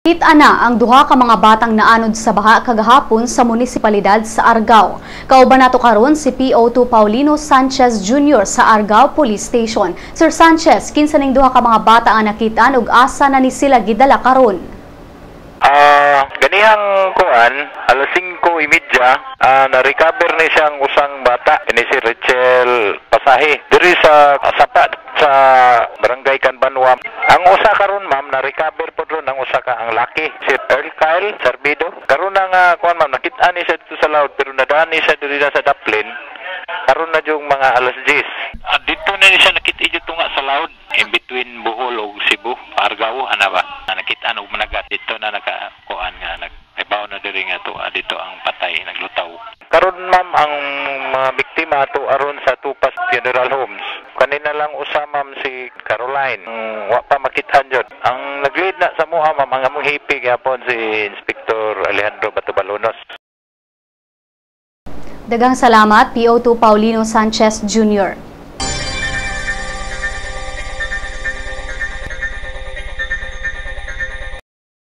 Nakit-an na ang duha ka mga batang naanod sa baha kagahapon sa munisipalidad sa Argao. Kauban nato karon si PO2 Paulino Sanchez Jr. sa Argao Police Station. Sir Sanchez, kinsa ning duha ka mga bata ang nakit-an ug asa na ni sila gidala karon? Ganihang kuan, alas 5:30, na-recover ni siyang usang bata, ini si Rachel Pasahe. Diri sa sapa sa Barangay Canbanwa. Ang usa karon, ma'am, na-recover pod ron ang usa ka ang laki, si Earl Kyle Sarbido. Karon na nga kuan, ma'am, nakita ni siya dito sa laut pero nadaan ni siya diri na sa Daplin. Karon na yung mga alas 10. Dito na ni siya nakita dito nga sa laut in between Bohol ug Cebu, Argao ana ba? Nakita og managat dito na naka kuan nga nag ibaw na diri nga to dito ang patay naglutaw. Karon, ma'am, ang mga biktima to aron sa Tupas Funeral Homes. Kanina lang usa, ma'am, si Caroline. Wa pa makit-an jud. Ang nag-lead na sa amoa, ma'am, ang among hepe gyapon si Inspector Alejandro Batubalonos. Daghang salamat, PO2 Paulino Sanchez Jr.